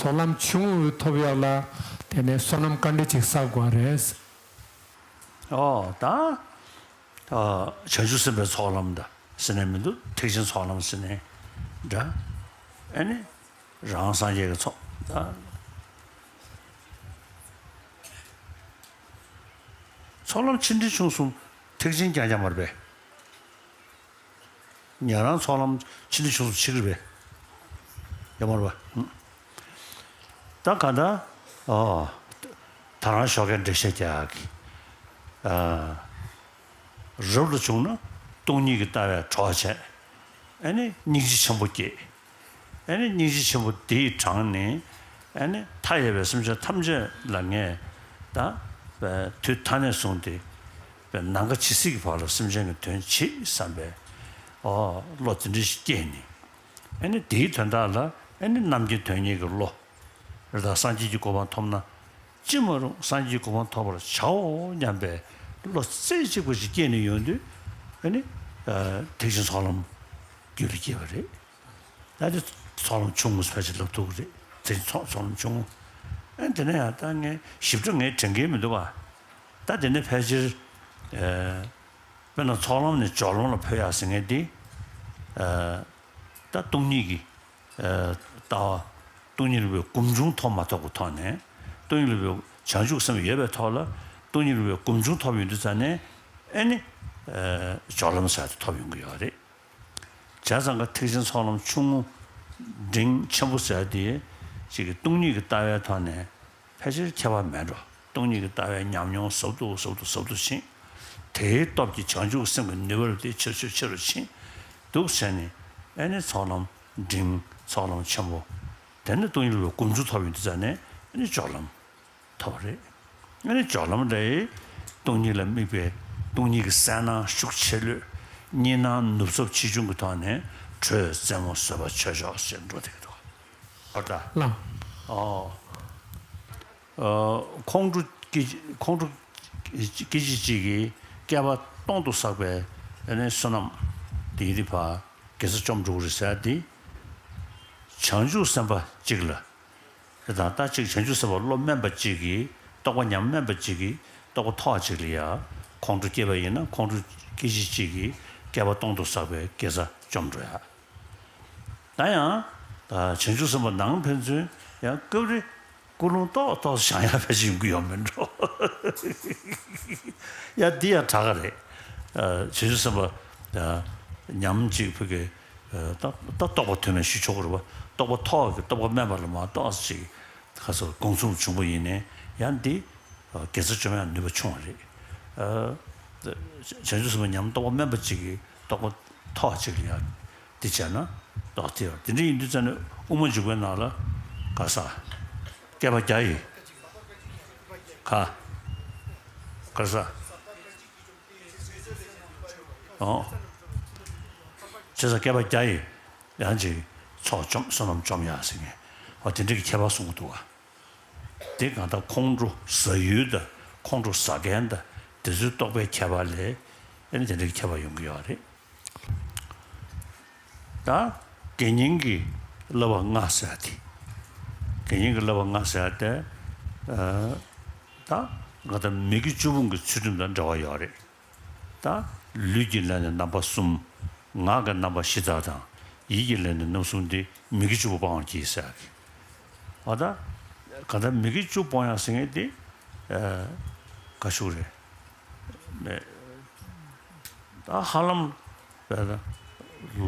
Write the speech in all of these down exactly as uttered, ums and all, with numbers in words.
ཚོགས་ལམ་ཆུང་ངུ་ཐོབ་ཡག་ལ་དེ་ནས་བསོད་ནམས་ག་འདྲ་ཅིག་བསགས་དགོས་རེད། ཨོ་ད། ཨ། བྱང་ཆུབ་སེམས་དཔའི་ཚོགས་ལམ་དང་ཟེར་ནས་མི་འདུག་ཐེག་ཆེན་ཚོགས་ལམ་ཟེར་ནས་འདྲ། ཨ་ནི། རང་སངས་རྒྱས་ཀྱི་ཚོགས་ད། ཚོགས་ལམ་ཆེ་འབྲིང་ཆུང་གསུམ་ཐེག་ཆེན་རྐྱང་རྐྱང་མ་རེད་པས། ཉན་རང་ཚོགས་ལམ་ཆེ་འབྲིང་ཆུང་གསུམ་ཆེ་གི་རེད་པས། ཡོད་མ་རེད་པ། ད་ག་ད། ཨོ། ད་རང་ཞོགས་ཀས་འགྲེལ་བཤད་རྒྱག་གི། ཨ། རབ་ཏུ་བྱུང་ན་སྟོང་ཉིད་ཀྱི་ལྟ་བས་གྲོགས་བྱས། ཨ་ནི་སྙིང་རྗེ་ཆེན་པོ་སྐྱེས། ཨ་ནི་སྙིང་རྗེ་ཆེན་པོ་དེ་ཡིས་དྲངས་ནས། ཨ་ནི་མཐའ་ཡས་པའི་སེམས་ཅན་ཐམས་ཅད་ལ་ངས་ད་དུས་ད་ནས་བཟུང་སྟེ་ནམ་མཁའ་ཇི་སྲིད་ཀྱི་བར་ལ་སེམས་ཅན་གྱི་དོན་བྱེད་བསམ་པའི། ཨོ། བློ་དེ་འདྲ་ཞིག་སྐྱེས་ནས། ཨ་ནི་དེའི་དོན་དག་ལ་ཨ་ནི་རྣམ་མཁྱེན་དོན་གཉེར་གྱི་བློ། རེད་ད། སངས་རྒྱས་ཀྱི་གོ་འཕང་ཐོབ་ན་ཅི་མ་རུང་སངས་རྒྱས་ཀྱི་གོ་འཕང་ཐོབ་པར་བྱའོ་སྙམ་པའི་བློ་རྩེ་གཅིག་པ་ཞིག་སྐྱེས་ནས་ཡོང་དུས། ཨ་ནི། ཨ། ཐེག་ཆེན་ཚོགས་ལམ་རྒྱུད་ལ་སྐྱེས་པ་རེད། ད་དེ་ཚོགས་ལམ་ཆུང་ངུ་ཕལ་ཆེར་ལབ་ཐུབ་ཀྱི་རེད། ཐེག་ཆེན་ཚོགས་ཚོགས་ལམ་ཆུང་ངུ། ཨ། དེ་ནས་ཡང་ད་ངས་ཞིབ་ཕྲ་ངས་དྲན་གྱི་མི་འདུག་ག་ད་དེ་ནས་ཕལ་ཆེར། ཨ། དཔེར་ན་ཚོགས་ལམ་ནས་སྦྱོར་ལམ་ལ་འཕོ་ཡག་ཟེར་མཁན་དེ། ཨ། ད་སྟོང་ཉིད་ཀྱི། ཨ། ལྟ་བ། སྟོང་ཉིད་རིག་པའི་སྒོམ་བྱུང་ཐོབ་མ་ཐོབ་ཀྱི་ཐོག་ནས། སྟོང་ཉིད་རིག་པའི་བྱང་ཆུབ་སེམས་ཡོད་པའི་ཐོག་ལ་སྟོང་ཉིད་རིག་པའི་སྒོམ་བྱུང་ཐོབ་ཡོང་དུས་ཙ་ནས། ཨ་ནི། ཨ། སྦྱོར་ལམ་ཟེར་དེ་ཐོབ་ཡོང་གི་ཡོད་རེད། བྱས་ཙང་ཀ་ཐེག་ཆེན་ཚོགས་ལམ་ཆུང་ངུ་འབྲིང་ཆེན་པོ་ཟེར་དེ་ཅིག་གི་སྟོང་ཉིད་ཀྱི་ལྟ་བའི་ཐོག་ནས་ཕལ་ཆེར་ཁྱད་པར་མེད་འགྲོ། སྟོང་ཉིད་ཀྱི་ལྟ་བའི་ཉམས་མྱོང་ཟབ་ཏུ་ཟབ་ཏུ་ཟབ་ཏུ་ཕྱིན། དེའི་སྟོབས་ཀྱིས་བྱང་ཆུབ་སེམས་ཀྱི་ནུས་པ་རུ་དེ་ཆེ་རུ་ཆེ་རུ་ཆེ་རུ་ཕྱིན་འདུག་ཟེར་ནས། ཨ་ནི་ཚོགས་ལམ་འབྲིང་། ཚོགས་ལམ་ཆེན་པོ། དེ་ནས་སྟོང་ཉིད་རིག་པའི་སྒོམ་བྱུང་ཐོབ་ཡོང་དུས་ཙ་ནས། ཨ་ནི་སྦྱོར་ལམ་ཐོབ་པ་རེད། ཨ་ནི་སྦྱོར་ལམ་རེད། སྟོང་ཉིད་ལ་དམིགས་པའི་སྟོང་ཉིད་ཀྱི་གསལ་སྣང་ཤུགས་ཆེ་ལོས་གཉིས་སྣང་ནུབ་ཚབས་ཆེ་ཆུང་གི་ཐོག་ནས་དྲོད་རྩེ་མོ་བཟོད་པ་ཆོས་མཆོག་ཞེས་འགྲོ་བསྡད་ཀྱི་འདུག་ཨོ་ད། ལགས། ཨོ། ཨ། ཁོང་ཁྲོ་སྐད། ཁོང་ཁྲོ་སྐད་ཅིག་གཅིག་གིས་བསྐལ་པ་སྟོང་དུ་བསགས་པའི་ཨ་ནི་བསོད་ནམས་དེ་ཡི་ཕར་དགེ་རྩ་བཅོམ་འགྲོ་གི་རེད་ཟེར་དེ། བྱང་ཆུབ་སེམས་དཔའ་གཅིག་ལ། དེ་དང་ད་གཅིག་བྱང་ཆུབ་སེམས་དཔའ་བློ་དམན་པ་གཅིག་གིས། རྟོགས་པ་ཉམས་དམན་པ་གཅིག་གིས་རྟོགས་པ་མཐོ་བ་གཅིག་ལ་ཡ་ཁོང་ཁྲོ་སྐྱེས་པ་ཡིན་ན། ཁོང་ཁྲོ་སྐད་ཅིག་གཅིག་གིས་བསྐལ་པ་སྟོང་དུ་བསགས་པའི་དགེ་རྩ་བཅོམ་འགྲོ་ཡ། ད་ཡང་། ད་བྱང་ཆུབ་སེམས་དཔའ་ནང་ཕན་ཚུན་ཡང་སྐབས་རེ་ཀུན་སློང་ཏོག་ཏོག་བཞག་ཡ་ཕལ་ཆེར་ཡོང་གི་ཡོད་མིན་འགྲོ། ཡ་འདི་ཡང་དྲག་ག་རེད། ཨ། བྱང་ཆུབ་སེམས་དཔའ་ཉམས་གཅིག་ཕ་གི། ཨ། ད་ད་རྟོགས་པ་ཐོན་ནས་ཞུ་ཆོག་གི་རེད་པ། རྟོགས་པ་མཐོ་བ་གི་རྟོགས་པ་དམན་པ་ལ་མ་གཏོགས་ཅིག་ཁ་སོར་དགོངས་ཚུལ་བྱུང་བ་ཡིན་ནའི་ཡང་འདི། ཨ། དགེ་རྩ་བཅོམ་ཡང་ནུས་པ་ཆུང་བ་རེད། ཨ། བྱང་ཆུབ་སེམས་དཔའ་ཉམས་རྟོགས་པ་དམན་པ་གཅིག་གིས་རྟོགས་པ་མཐོ་བ་གཅིག་ལ་ཡང་འདི་བྱས་ན་རྟོགས་ཐེ་བ། དེ་འདྲ་ཡིན་དུས་ཙ་ནས་དབུ་མ་འཇུག་པའི་ནང་ལ་ག་ས། བསྐལ་པ་བརྒྱ་ཡི། ག་ག་ས། ཨོ། བྱས་ཙང་བསྐལ་པ་བརྒྱ་ཡི་ཡང་ཅིག་ཚོགས་བཅོམ། བསོད་ནམས་བཅོམ་ཡ་ཟེར་མཁན། ཨོ། དེ་འདྲའི་ཁྱད་པར་གསུང་གི་འདུག་བ། དེ་གང་ལྟར་ཁོང་ཁྲོ་ཟ་ཡུལ་དང་ཁོང་ཁྲོ་ཟ་མཁན་དང་དེ་ཚོའི་རྟོག་པའི་ཁྱད་པར་ལས། ཨ་ནི་དེ་འདྲའི་ཁྱད་པར་ཡོང་གི་ཡོད་རེད། ད་དགེ་བསྙེན་གྱི་བསླབ་པ་ལྔ་ཟེར་ཡ་དེ། དགེ་བསྙེན་གྱི་བསླབ་པ་ལྔ་ཟེར་ཡ་དེ། ཨ། ད་ང་ད་མི་དགེ་བཅུ་སྤོང་གི་ཚུལ་ཁྲིམས་དང་འབྲེལ་བ་ཡོད་རེད། ད་ལུས་ཀྱི་ལས་ནི་རྣམ་པ་གསུམ། ངག་གི་རྣམ་པ་བཞི་དག་དང་། ཡིད་ཀྱི་ལས་ནི་རྣམ་གསུམ་སྟེ། མི་དགེ་བཅུ་པོ་སྤང་བར་བགྱི་ཟེར་ཡ་གི། འོ་ད། ག་ད་མི་དགེ་བཅུ་སྤོང་ཡག་ཟེར་མཁན་དེ། ཨ། ག་ཞུ་རེད། མེད། ད་ཧ་ལམ།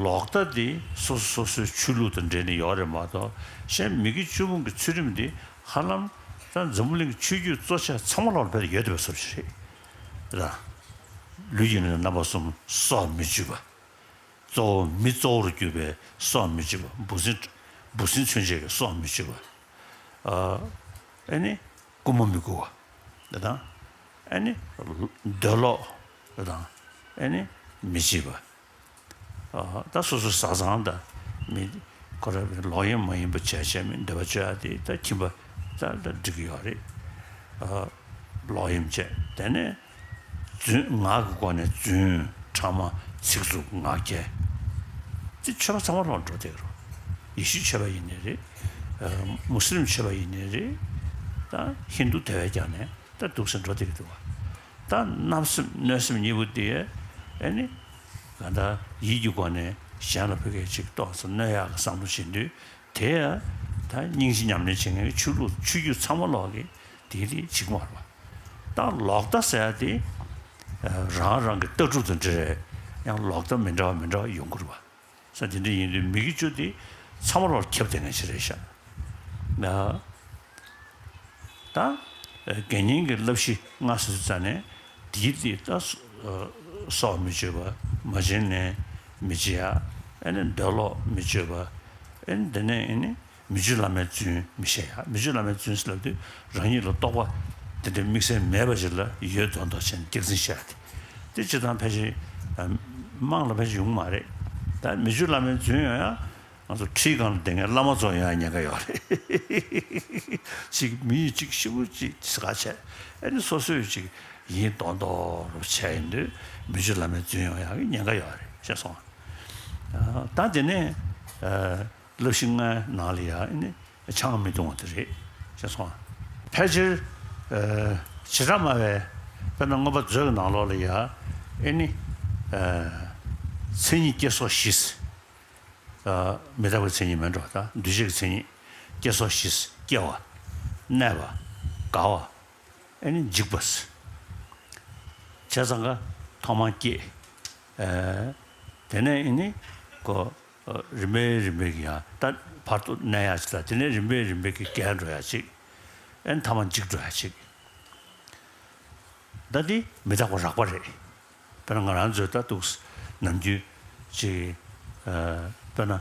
ལོག་ལྟ་དེ་སོ་སོ་སོ་སོའི་ཆོས་ལུགས་དང་འབྲེལ་ནས་ཡོད་རེད་མ་གཏོགས། གཞན་མི་དགེ་བཅུ་སྤོང་གི་ཚུལ་ཁྲིམས་དེ་ཧ་ལམ་ད་འཛམ་བུ་གླིང་གི་ཆོས་བརྒྱུད་གཙོ་ཆེ་ཚང་མ་ལོག་ལ་ཕེབས་ཡོད་བསྡད་པའི་བཟོ་ཞིག་རེད། ལུས་ཀྱི་ལས་རྣམ་པ་གསུམ། སྲོག་མི་གཅོད་པ། གཙོ་བོ་མི་གཙོ་བོར་གྱུར་པའི་སྲོག་མི་གཅོད་པ། འབུ་སྲིན། འབུ་སྲིན་ཚུན་ཆད་ཀྱི་སྲོག་མི་གཅོད་པ། ཨ། ཨ་ནི་རྐུན་མ་མི་རྐུ་བ། དེ་དང་། ཨ་ནི་འདོད་ལོག་དེ་དང་། ཨ་ནི་མི་བྱེད་པ། ཨ། ད་སོ་སོ་བཟའ་ཚང་དང་མི་ཁོ་ར་ལོག་གཡེམ་མ་ཡིན་པ་བྱས་བྱས་མི་འདོད་པ་སྤྱོད་ཡ་དེ་ད་ཁྱིམ་པ་ད་ད་འགྲིག་གི་ཡོད་རེད། ཨ། ལོག་གཡེམ་བྱས། དེ་ནས་རྫུན། ངག་གི་སྒོ་ནས་རྫུན། ཕྲ་མ། ཚིག་རྩུབ། ངག་འཁྱལ། དེ་ཆོས་པ་ཚང་མ་ལོག་འགྲོ་བསྡད་ཀྱི་རེད། ཡེ་ཤུའི་ཆོས་པ་ཡིན་ནའི་རེད། མུ་སི་ལིམ་ཆོས་པ་ཡིན་ནའི་རེད། ད་ཧིན་དུ་དེ་བས་ཀྱང་ནས་ད་འདུག་སེ་འགྲོ་བསྡད་ཀྱི་འདུག་བ། ད་བརྣབ་སེམས་གནོད་སེམས་གཉིས་པོ་དེ་ཨེ་ནི་ག་ད་ཡིད་ཀྱི་སྒོ་ནས་གཞན་ལ་ཕ་གིར་ཅིག་ཏོག་ཙམ་གནོད་ཡག་གི་བསམ་བློ་བྱེད་དུས། དེ་ཡང་ད་སྙིང་རྗེ་ཉམས་ལེན་བྱེད་མཁན་གྱི་ཆོས་ལུགས་ཆོས་བརྒྱུད་ཚང་མ་ལོག་གི་དེ་དེ་བྱེད་ཀྱི་མ་རེད་བ། ད་ལོག་ལྟ་ཟེར་ཡ་དེ་རང་རང་གི་ལྟ་གྲུབ་དང་འབྲེལ་ཡང་ལོག་ལྟ་མི་འདྲ་བ་མི་འདྲ་བ་ཡོང་གི་རེད་བ། ས་དེ་འདྲ་ཡིན་དུས་མི་དགེ་བཅུ་དེ་ཚང་མ་ལོག་ཁྱབ་བསྡད་མཁན་ཞིག་རེད་ཤག་ད་དགེ་བསྙེན་གྱི་བསླབ་གཞི་ལྔ་ཟེར་ཙ་ནས་དེའི་དེ་ད་སྲོག་མི་གཅོད་པ། མ་བྱིན་ལེན་མི་བྱེད་ཡ། ཨེ་ནི་འདོད་ལོག་མི་སྤྱོད་པ། ཨེ་ནི་དེ་ནས་ཨེ་ནི་མི་རྒྱུད་བླ་མའི་རྫུན་མི་བཤད་ཡ། མི་རྒྱུད་བླ་མའི་རྫུན་ཟེར་ལབ་དུས་རང་ཉིད་ལ་རྟོགས་པ་དེ་འདྲའི་དམིགས་བསལ་མེད་པ་ཞིག་ལ་ཡོད་མདོག་མདོག་བྱས་ནས་སྐྱག་རྫུན་བཤད་ཡ་དེ། དེ་སྤྱིར་བཏང་ཕལ་ཆེར་དམངས་ལ་ཕལ་ཆེར་ཡོང་གི་མ་རེད། ད་མི་རྒྱུད་བླ་མའི་རྫུན་ཡོང་ཡ། ང་ཚོ་ཁྲིའི་སྒང་ལ་བསྡད་མཁན་བླ་མ་ཚོ་ཡོང་ཡ་ཉེན་ཁ་ཡོད་རེད། ཅིག་མི་ཡིས་ཅིག་ཤི་བོ་ཅིག་ཟེར་ཁ་བྱས། ཨེ་ནི་སོ་སོས་ཅིག་ཡིན་མདོག་མདོག་རུ་བྱས་ཡིན་དུས་མི་རྒྱུད་བླ་མའི་རྫུན་ཡོང་ཡ་གི་ཉེན་ཁ་ཡོད་རེད་ཤེས་སོང་། ད་དེ་ནས་བསླབ་གཞི་ལྔའི་ནང་ལ་ཡ་ཨེ་ནི་ཆང་མི་འཐུང་བ་དེ་རེད་ཤེས་སོང་། ཕལ་ཆེར་བྱེ་བྲག་སྨྲ་བའི་དཔེར་ན་མངོན་པ་མཛོད་ཀྱི་ནང་ལོགས་ལ་ཡ་ཨེ་ནི་མཚན་ཉིད་སྐྱེ་སོགས་བཞི། མི་རྟག་པའི་མཚན་ཉིད་མིན་འགྲོ། ད་འདུས་བྱས་ཀྱི་མཚན་ཉིད་སྐྱེ་སོགས་བཞི། སྐྱེ་བ། གནས་པ། རྒ་བ། ཨེ་ནི་འཇིག་པ། བྱས་ཙང་ཀ་ཐོག་མར་སྐྱེ། དེ་ནས་ཨེ་ནི་ཀོ་རིམ་པས་རིམ་པས་ཀྱི་ཡང་ད་བར་དུ་གནས་ཡ་ཅིག་ལ། དེ་ནས་རིམ་པས་རིམ་པས་ཀྱི་རྒས་འགྲོ་ཡ་ཅིག་ཨེ་ནི་ཐ་མར་འཇིག་འགྲོ་ཡ་ཅིག་ད་འདི་མི་རྟག་པ་རགས་པ་རེད། དཔེར་ན་ང་རང་ཚོའི་ད་འདུག་ནམ་རྒྱུན་ཅིག་དཔེར་ན་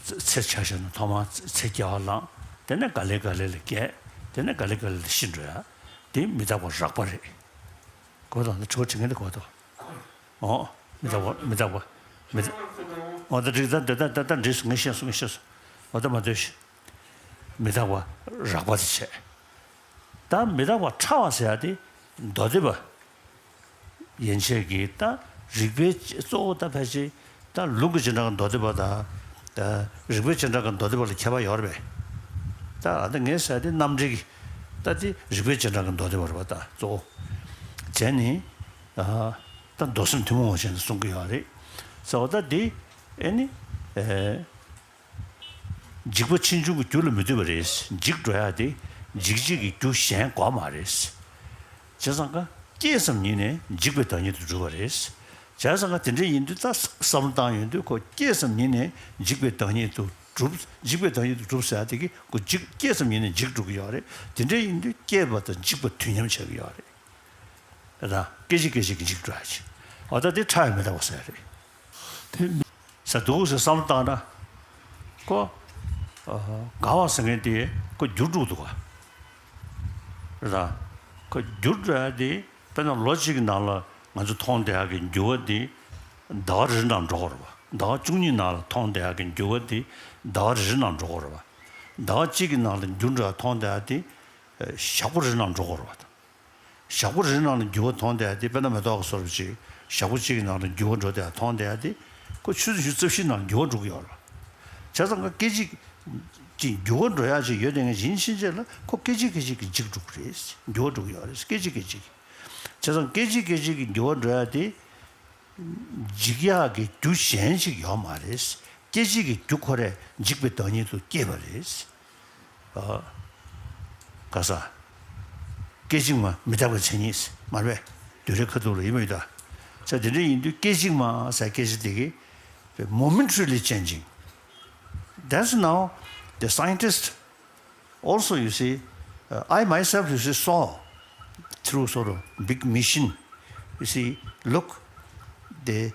ཚེ་ཆ་བཞག་ན་ཐོག་མར་ཚེ་སྐྱེ་བ་བླངས། དེ་ནས་ག་ལེ་ག་ལེ་ལ་རྒས། དེ་ནས་ག་ལེ་ག་ལེ་ལ་ཤི་འགྲོ་ཡ། དེ་མི་རྟག་པ་རགས་པ་རེད། གོ་དང་དྲི་བ་དྲི་མཁན་དེ་གོ་དང་། ཨོ། མི་རྟག་པ་མི་རྟག་པ་མི་རྟག་ཨོ་ད་འགྲིག་ད་ད་ད་ད་འགྲིག་སོང་། ངས་ཤེས་སོང་། ངས་ཤེས་སོང་། ཨོ་ད་མ་སྡོད་ཤིག་མི་རྟག་པ་རགས་པ་དེ་བྱས། ད་མི་རྟག་པ་ཕྲ་བ་ཟེར་ཡ་དེ་མདོ་སྡེ་པ་ཡན་ཆད་ཀྱིས་ད་རིགས་པའི་གཙོ་བོ་ད་ཕལ་ཆེར་ད་ལུགས་ཀྱི་བྱེ་བྲག་གི་མདོ་སྡེ་པ་དང་། ད་རིགས་པའི་བྱེ་བྲག་གི་མདོ་སྡེ་པ་ལ་ཁྱད་པར་ཡོད་རེད་པས། ད་ཨ་ད་ངས་ཟེར་ཡ་དེ་རྣམ་འགྲེལ་གྱི་ད་དེ་རིགས་པའི་བྱེ་བྲག་གི་མདོ་སྡེ་པ་རེད་པ། ད་གཙོ་བོ་བྱས་ནས་ད་མདོ་སེམས་ཐུན་མོང་བ་བྱས་ནས་གསུང་གི་ཡོད་རེད། ཟེར་བ་ད་དེ་ཨེ་ནི་ཨེ། འཇིག་པ་ཕྱིས་འབྱུང་གི་རྒྱུ་ལ་མི་ལྟོས་པ་རེད། འཇིག་འགྲོ་ཡ་དེ་འཇིག་བྱེད་ཀྱི་རྒྱུ་གཞན་དགོས་མ་རེད། བྱས་ཙང་ཀ་སྐྱེས་སམ་ཉིད་ནས་འཇིག་པའི་བདག་ཉིད་དུ་གྲུབ་པ་རེད། བྱས་ཙང་ཀ་དེ་འདྲ་ཡིན་དུས་ད་བསམ་བློ་བཏང་ཡོང་དུས་ཁོ་སྐྱེས་སམ་ཉིད་ནས་འཇིག་པའི་བདག་ཉིད་དུ་གྲུབ། འཇིག་པའི་བདག་ཉིད་དུ་གྲུབ་ཟེར་ཡ་དེ་གི་ཁོ་འཇིག་སྐྱེས་སམ་ཉིད་ནས་འཇིག་འགྲོ་གི་ཡོད་རེད། དེ་འདྲ་ཡིན་དུས་སྐྱེས་པ་དང་འཇིག་པ་དུས་མཉམ་ཆགས་ཀྱི་ཡོད་རེད། ད་སྐད་ཅིག་སྐད་ཅིག་གིས་འཇིག་འགྲོ་ཡ་ཅིག་འོ་ད་དེ་ཕྲ་བའི་མི་རྟག་པ་ཟེར་ཡ་རེད། དེ་ཟེར་འདུག་ཟེར་བསམ་བློ་བཏང་ན། ཁོ་ཨ་རྒ་བ་ཟེར་མཁན་དེ་ཁོ་འགྱུར་འགྲོ་འདུག་ག་རེད་ད། ཁོ་འགྱུར་འགྲོ་ཡ་དེ་དཔེར་ན་ལོ་གཅིག་གི་ནང་ལ་ང་ཚོ་མཐོང་བསྡད་ཡ་གི་འགྱུར་བ་དེ་ཟླ་བ་རེ་རེ་ནང་འགྲོ་གི་རེད་པ། ཟླ་བ་བཅུ་གཉིས་ནང་ལ་མཐོང་བསྡད་ཡ་གི་འགྱུར་བ་དེ་ཟླ་བ་རེ་རེ་ནང་འགྲོ་གི་རེད་པ། ཟླ་བ་གཅིག་གི་ནང་ལ་འགྱུར་འགྲོ་ཡ་མཐོང་བསྡད་ཡ་དེ་ཞག་པོ་རེ་རེ་ནང་འགྲོ་གི་རེད་པ། ཞག་པོ་རེ་རེ་ནང་ལ་འགྱུར་བ་མཐོང་བསྡད་ཡ་དེ་དཔེར་ན་མེ་ཏོག་གི་བཟོ་འདྲ་ཅིག་ཞག་པོ་གཅིག་གི་ནང་ལ་འགྱུར་བ་འགྲོ་བསྡད་ཡ་མཐོང་བསྡད་ཡ་དེ་ཁོ་ཆུ་ཚོད་ཉི་ཤུ་རྩ་བཞི་ནང་འགྱུར་བ་འགྲོ་གི་ཡོད་རེད། བྱས་ཙང་ཁོ་སྐད་ཅིག་ཅིག་འགྱུར་བ་འགྲོ་ཡ་ཅིག་ཡོད་དེ་ངས་ཡིན་ཕྱིན་ཆད་ལ་ཁོ་སྐད་ཅིག་སྐད་ཅིག་གིས་འཇིག་འགྲོ་གི་རེད། འགྱུར་བ་འགྲོ་གི་ཡོད་རེད། སྐད་ཅིག་སྐད་ཅིག་བྱས་ཙང་སྐད་ཅིག་སྐད་ཅིག་གིས་འགྱུར་བ་འགྲོ་ཡ་དེ་འཇིག་ཡག་གི་རྒྱུ་གཞན་ཞིག་ཡོད་མ་རེད། སྐད་ཅིག་གི་རྒྱུ་ཁོ་རས་འཇིག་པའི་བདག་ཉིད་དུ་སྐྱེས་པ་རེད། ཨ། ག་ས། སྐད་ཅིག་མ་མི་རྟག་པའི་མཚན་ཉིད་མ་རེད་པས། བདུད་རྩི་ཁ་ཐུག་ལ་ཡིན་མོད་ད། ས་དེ་འདྲ་ཡིན་དུས་སྐད་ཅིག་མ་ཟེར་སྐད་ཅིག་དེ་གི་momentarily changing. That's now the scientist also, you see, uh, I myself, you see, saw through sort of big machine. You see, look, the,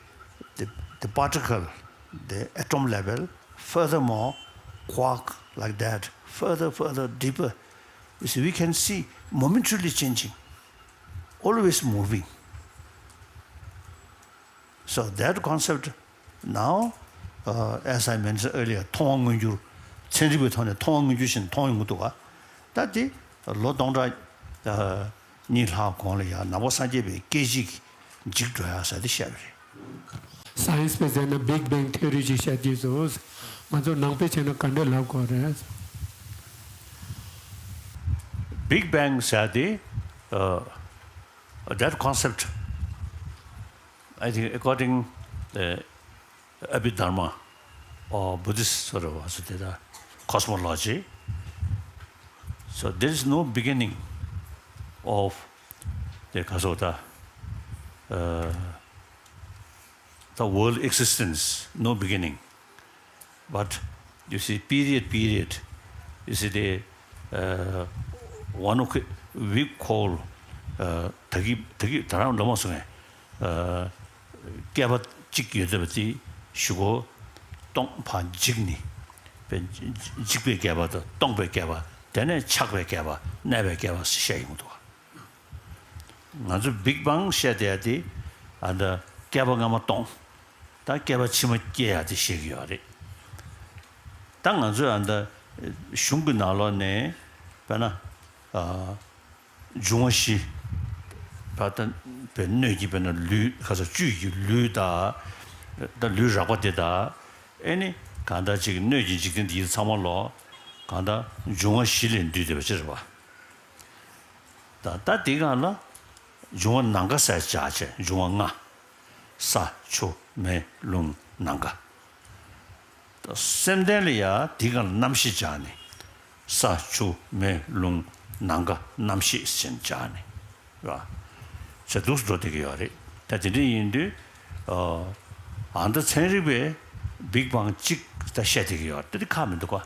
the, the particle, the atom level, furthermore, quark like that, further, further, deeper. You see, we can see momentarily changing, always moving. So that concept now, uh, as I mentioned earlier, མཐོང་བ་མངོན་གྱུར། ཚན་རིག་པའི་ཐོག་ནས་མཐོང་བ་མངོན་གྱུར་བཞིན་མཐོང་ཡོང་གི་འདུག་ག་ད་དེ་ལོ་སྟོང་ཕྲག་ཨ་གཉིས་ལྷག་གོང་ལ་ཡང་ནང་པ་སངས་རྒྱས་པའི་སྐད་ཅིག་འཇིག་འགྲོ་ཡ་ཟེར་དེ་བཤད་པ་རེད། Science པས་ཟེར་ན་Big Bang Theory ཅིག་བཤད་ཀྱི་འདུག་ང་ཚོ་ནང་པས་བྱས་ན་ག་འདྲ་ལབ་དགོས་རེད། Big Bang ཟེར་དེ། uh, that concept, I think, according the Abhidharma or Buddhist sort of, so the cosmology. So there is no beginning of the, ག་ཟེར་དགོས་རེད། uh, the world existence, no beginning. But you see, period, period, you see, the, uh, one of we call, uh, ད་གི་ད་གི་ད་རང་ལོ་མ་སོང་ངས། uh, བསྐལ་པ་གཅིག་ཡོད་བསྡད་པ་དེ་གཞུག་གུ་སྟོང་ཕར་འཇིག་ནས། འཇིག་པའི་བསྐལ་པ་དང་སྟོང་པའི་བསྐལ་པ། དེ་ནས་ཆགས་པའི་བསྐལ་པ། གནས་པའི་བསྐལ་པ་ཞེས་བཤད་ཡོང་འདུག་ང་ཚོ་Big Bang བཤད་བསྡད་ཡ་དེ། ཨ་ད་བསྐལ་པ་སྔ་མ་སྟོང་། ད་བསྐལ་པ་ཕྱི་མ་སྐྱེ་ཡ་དེ་བཤད་ཀྱི་ཡོད་རེད། ད་ང་ཚོས་ཨ་ད་གཞུང་གི་ནང་ལོགས་ནས་དཔེར་ན། ཨ་འབྱུང་བ་བཞི། ད་ད་དཔེར་སྣོད་ཀྱི་དཔེར་ན་ལུས། ག་ས་བཅུད་ཀྱི་ལུས་དང་། ད་ལུས་རགས་པ་དེ་དང་། ཨེ་ནི་གང་ལྟར་ཅིག་སྣོད་ཀྱི་འཇིག་རྟེན་འདི་ཚང་མ་ལོ། གང་ལྟར་འབྱུང་བ་བཞི་ལས་འདུས་བསྡད་པ་ཅིག་རེད་པ། ད་ད་འདི་སྒང་ལ་འབྱུང་བ་ནམ་མཁའ་ཟེར་སྦྱར་བྱས། འབྱུང་བ་ལྔ། ས་ཆུ་མེ་རླུང་ནམ་མཁའ། ད་སེམས་ལྡན་ལ་ཡ་འདི་སྒང་ལ་རྣམ་ཤེས་སྦྱར་ནས། ས་ཆུ་མེ་རླུང་ནམ་མཁའ་རྣམ་ཤེས་ཟེར་སྦྱར་ནས། ར། ཟེར་འདུག་འགྲོ་བསྡད་ཀྱི་ཡོད་རེད། ད་དེ་འདྲ་ཡིན་དུས། ཨ་ད་ཚན་རིག་པས་Big Bang གཅིག་ད་བཤད་བསྡད་ཀྱི་ཡོད་རེད། ད་དེ་ཁག་མི་འདུག་ག་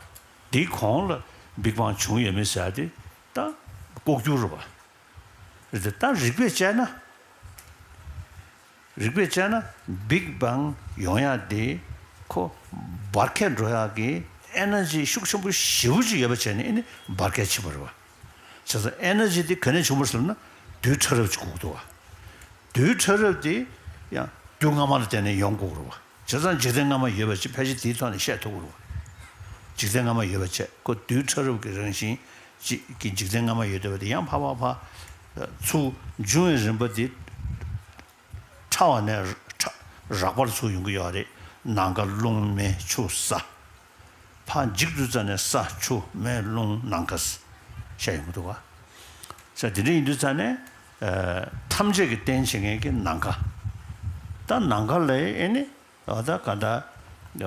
འདིའི་གོང་ལ་Big Bang བྱུང་ཡོད་མེད་ཟེར་ཡ་དེ་ད་ལྐོག་གྱུར་རེད་པ། རེད་དེ། ད་རིགས་པས་དཔྱད་ན། རིགས་པས་དཔྱད་ན་Big Bang ཡོང་ཡ་དེ་ཁོ་འབར་གས་འགྲོ་ཡ་གི་ཨེ་ནར་ཇི་ཤུགས་ཆེན་པོ་ཞེ་པོ་ཅིག་ཡོད་པ་བྱས་ནས་ཨེ་ནི་འབར་གས་ཕྱིན་པ་རེད་པ། བྱས་ཙང་ཨེ་ནར་ཇི་དེ་ག་ནས་བྱུང་བ་རེད་ཟེར་ན་རྡུལ་ཕྲ་རབ་ཅིག་དགོས་ཀྱི་འདུག་པ། རྡུལ་ཕྲ་རབ་དེ་ཡང་རྒྱུ་སྔ་མ་ལ་བརྟེན་ནས་ཡོང་དགོས་ཀྱི་རེད་པ། བྱས་ཙང་འཇིག་རྟེན་སྔ་མ་ཡོད་པ་ཅིག་ཕལ་ཆེར་དེའི་ཐོག་ནས་བཤད་ཐུབ་ཀྱི་རེད་པ། འཇིག་རྟེན་སྔ་མ་ཡོད་པ་བྱས། ཁོ་རྡུལ་ཕྲ་རབ་ཀྱི་རང་བཞིན་ཅིག་གི་འཇིག་རྟེན་སྔ་མ་ཡོད་བསྡད་པ་དེ་ཡང་ཕར་ཕར་ཕར་ཚུར་འབྱུང་བའི་རིམ་པ་དེ། ཕྲ་བ་ནས་ཕྲ་རགས་པར་ཚུར་ཡོང་གི་ཡོད་རེད། ནམ་མཁའ་རླུང་མེ་ཆུ་ས། ཕར་འཇིག་དུས་ཙ་ནས་ས་ཆུ་མེ་རླུང་ནམ་མཁའ་ཟེར་བཤད་ཡོང་གི་འདུག་ག་ས་དེ་འདྲ་ཡིན་དུས་ཙ་ནས། ཨ་ཐམས་ཅད་ཀྱི་རྟེན་བྱེད་མཁན་གྱི་ནམ་མཁའ། ད་ནམ་མཁའ་ལ་ཨེ་ནི། འོ་ད་ག་ད།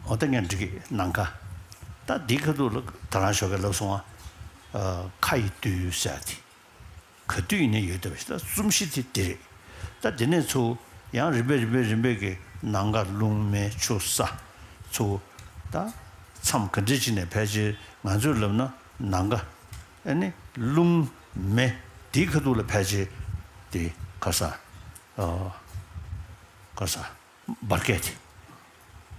འོ་ད་ངས་འབྲི་གི། ནམ་མཁའ། ད་འདིའི་ཁ་ཐུག་ལ་ད་རང་ཞོགས་ཀས་ལབ་སོང་ང་། ཨ་མཁའ་ཡི་རྡུལ་ཟེར་ཡ་དེ། ག་དུས་ཡིན་ནའི་ཡོད་བསྡད་པ་ཞིག་ད་རྩོམ་གཞི་དེ་འདི་རེད། ད་དེ་ནས་ཚུར་ཡང་རིམ་པས་རིམ་པས་རིམ་པས་ཀྱི་ནམ་མཁའ་རླུང་མེ་ཆུ་ས་ཚུར། ད་མཚམས་ག་འདྲ་ཅིག་ནས་ཕལ་ཆེར་ང་ཚོས་ལབ་ན་ནམ་མཁའ། ཨ་ནི་རླུང་མེ་དེའི་ཁ་ཐུག་ལ་ཕལ་ཆེར་དེ་ག་ས། ཨ་ག་ས། འབར་གས་དེ།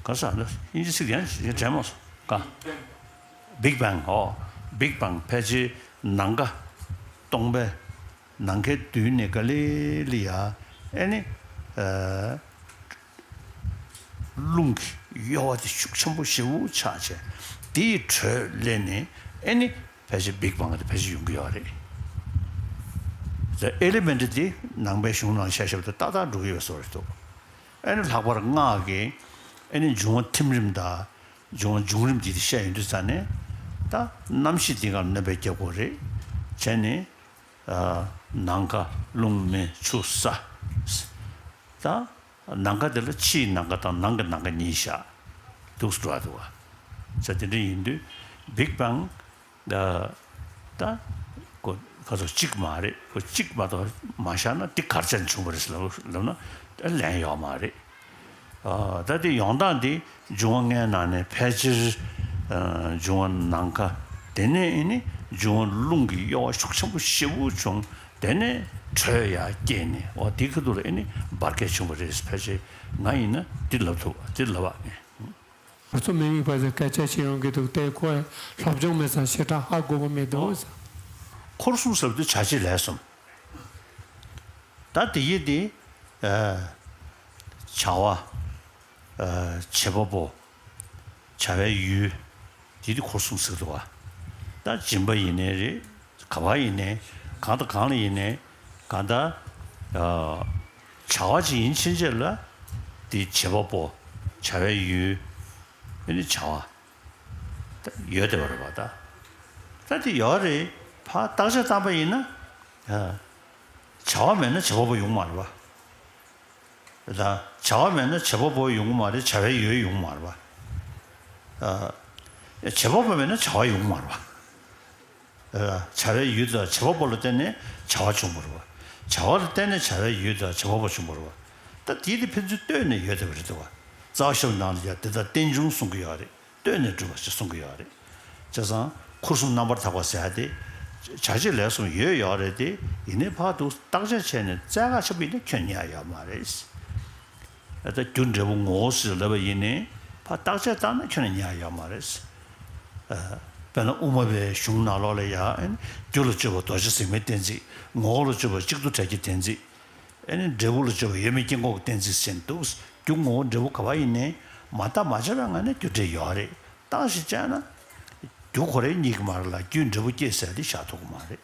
ག་ས་ལ་དབྱིན་ཇི་ཚིག་ཡང་ཡང་དྲན་མ་སོང་ག Big Bang། ཨོ། Big Bang ཕལ་ཆེར་ནམ་མཁའ་སྟོང་པའི་ནམ་མཁའི་མདུན་ནས་ག་ལེ་ལེ་ཡ། ཨེ་ནི། ཨ་རླུང་གི་གཡོ་བ་དེ་ཤུགས་ཆེན་པོ་ཞེ་པོ་ཆགས་བྱས། དེ་ཡི་དྲོད་ལས་ནས་ཨེ་ནི་ཕལ་ཆེར་Big Bang དེ་ཕལ་ཆེར་ཡོང་གི་ཡོད་རེད། ད་ཨེ་ལི་མེན་ཊི་དེ་ནང་པའི་གཞུང་ནང་བཤད་བཤད་པ་དེ་ཏག་ཏག་འགྲོ་གི་ཡོད་བཟོ་རེད་འདུག་ཨེ་ནི་ལྷག་པར་སྔགས་ཀྱི་ཨེ་ནི་འབྱུང་བ་ཐིམ་རིམ་དང་འབྱུང་བ་འབྱུང་རིམ་འདི་བཤད་ཡོང་དུས་ཙ་ནས། ད་རྣམ་ཤེས་འདི་གར་གནོད་པ་རྒྱག་དགོས་རེད་བྱས་ནས། ཨ་ནམ་མཁའ་རླུང་མེ་ཆུ་ས། ད་ནམ་མཁའ་འདི་ལ་ཕྱིའི་ནམ་མཁའ་དང་ནང་གི་ནམ་མཁའ་གཉིས་བཞག་འདུག་སེ་འགྲོ་བ་འདུག་བ། ས་དེ་འདྲ་ཡིན་དུས་Big Bang ད་ད་ཁོ་ཁ་སོ་གཅིག་མ་རེད། ཁོ་གཅིག་མ་གཏོགས་མ་བཞག་ན་འདི་ག་རེ་བྱས་ནས་བྱུང་བ་རེད་ཟེར་ལབ་ལབ་ན་ད་ལན་ཡོད་མ་རེད། ཨ་ད་དེ་ཡོང་སྟངས་འདི་འབྱུང་བ་ལྔའི་ནང་ནས་ཕལ་ཆེར་ཨ་འབྱུང་བ་ནམ་མཁའ། དེ་ནས་ཨེ་ནི་འབྱུང་བ་རླུང་གི་གཡོ་བ་ཤུགས་ཆེན་པོ་ཞེ་པོ་བྱུང་། དེ་ནས་དྲོད་ཡར་སྐྱེས་ནས། འོ་དེའི་ཁ་ཐུག་ལ་ཨེ་ནི་འབར་གས་བྱུང་བ་རེད། ཕལ་ཆེར་ང་ཡིན་ན་འདི་ལབ་ཐུབ། འདི་ལབ་པ་ངས། ཁོ་ཚོ་མི་དམིགས་པ་ཟེར་སྐད་ཆ་བཤད་ཡོང་གི་འདུག་དེ་ཁོས་སློབ་སྦྱོང་མེད་ཙང་ཞེ་དྲག་ཧ་གོ་གི་མི་འདུག་འཁོར་གསུམ་ཟེར་བ་དེ་བྱ་བྱེད་ལས་གསུམ། ད་དེ་ཡི་དེ་ཨ་བྱ་བ། ཨ་བྱེད་པ་པོ། བྱ་བའི་ཡུལ། དེ་དེ་འཁོར་གསུམ་ཟེར་འདུག་བ། ད་སྦྱིན་པ་ཡིན་ནའི་རེད། ག་པར་ཡིན་ནའི། གང་དང་གང་ལ་ཡིན་ནའི། གང་ལྟར་ཨ་བྱ་བ་ཅིག་ཡིན་ཕྱིན་ཆད་ལ་དེ་བྱེད་པ་པོ། བྱ་བའི་ཡུལ། ཨེ་ནི་བྱ་བ་ད་ཡོད་བསྡད་པ་རེད་པ། ད་ད་དེ་ཡོད་རེད། ཕར་བརྟག་དཔྱད་བཏང་པ་ཡིན་ན། བྱ་བ་མེད་ན་བྱེད་པ་པོ་ཡོང་མ་རེད་པ། ད་བྱ་བ་མེད་ན་བྱེད་པ་པོ་ཡོང་གི་མ་རེད། བྱ་བའི་ཡུལ་ཡོང་གི་མ་རེད་པ། བྱེད་པ་པོ་མེད་ན་བྱ་བ་ཡོང་གི་མ་རེད་པ། བྱ་བའི་ཡུལ་དང་བྱེད་པ་པོ་ལ་བརྟེན་ནས་བྱ་བ་བྱུང་བ་རེད་པ། བྱ་བ་ལ་བརྟེན་ནས་བྱ་བའི་ཡུལ་དང་བྱེད་པ་པོ་བྱུང་བ་རེད་པ། ད་དེའི་དེ་ཕན་ཚུན་ལྟོས་ནས་ཡོད་བསྡད་པ་རེད་འདུག་བ། རྩ་བ་ཤེས་རབ་ནང་ལ་ཡང་དེ་ལྟར་རྟེན་འབྱུང་གསུང་གི་ཡོད་རེད། ལྟོས་ནས་གྲུབ་པ་ཞེས་གསུང་གི་ཡོད་རེད། བྱས་ཙང་འཁོར་གསུམ་རྣམ་པར་དག་པ་ཟེར་ཡ་དེ། བྱ་བྱེད་ལས་གསུམ་ཡོད་ཡོད་རེད་དེ། ཡིན་ནའི་ཕར་དུ་བརྟག་དཔྱད་བྱས་ནས་བཙལ་ག་ཆོག་པ་ཡིན་ན་ཁྱོན་ནས་ཡོད་མ་རེད། ད་རྒྱུ་འབྲས་བུ་ངོ་བོ་ཟེར་ལབ་པ་ཡིན་ནའི་ཕར་བརྟག་དཔྱད་བཏང་ན་ཁྱོན་ནས་ཡོད་མ་རེད། དཔེར་ན་དབུ་མ་པའི་གཞུང་ནང་ལོགས་ལ་ཡང་རྒྱུ་ལ་དཔྱོད་པ་རྡོ་རྗེ་ཟེགས་མའི་གཏན་ཚིགས། ངོ་བོ་ལ་དཔྱོད་པ་གཅིག་ཏུ་བྲལ་གྱི་གཏན་ཚིགས། ཨེ་ནི་འབྲས་བུ་ལ་དཔྱོད་པ་ཡོད་མེད་དཀྱིལ་འཁོར་གྱི་གཏན་ཚིགས་ཟེར་འདུག་རྒྱུ་ངོ་བོ་འབྲས་བུ་ག་པར་ཡིན་ནའི་མ་བརྟགས་མ་དཔྱད་པའི་ངང་ནས་རྒྱུ་འབྲས་ཡོད་རེད། བརྟགས་ཤིང་དཔྱད་ན། རྒྱུ་ཁོ་རང་རྙེད་ཀྱི་མ་རེད་ལ་རྒྱུས་འབྲས་བུ་སྐྱེད་ཟེར་དེ་བཞག་ཐུབ་ཀྱི་མ་རེད།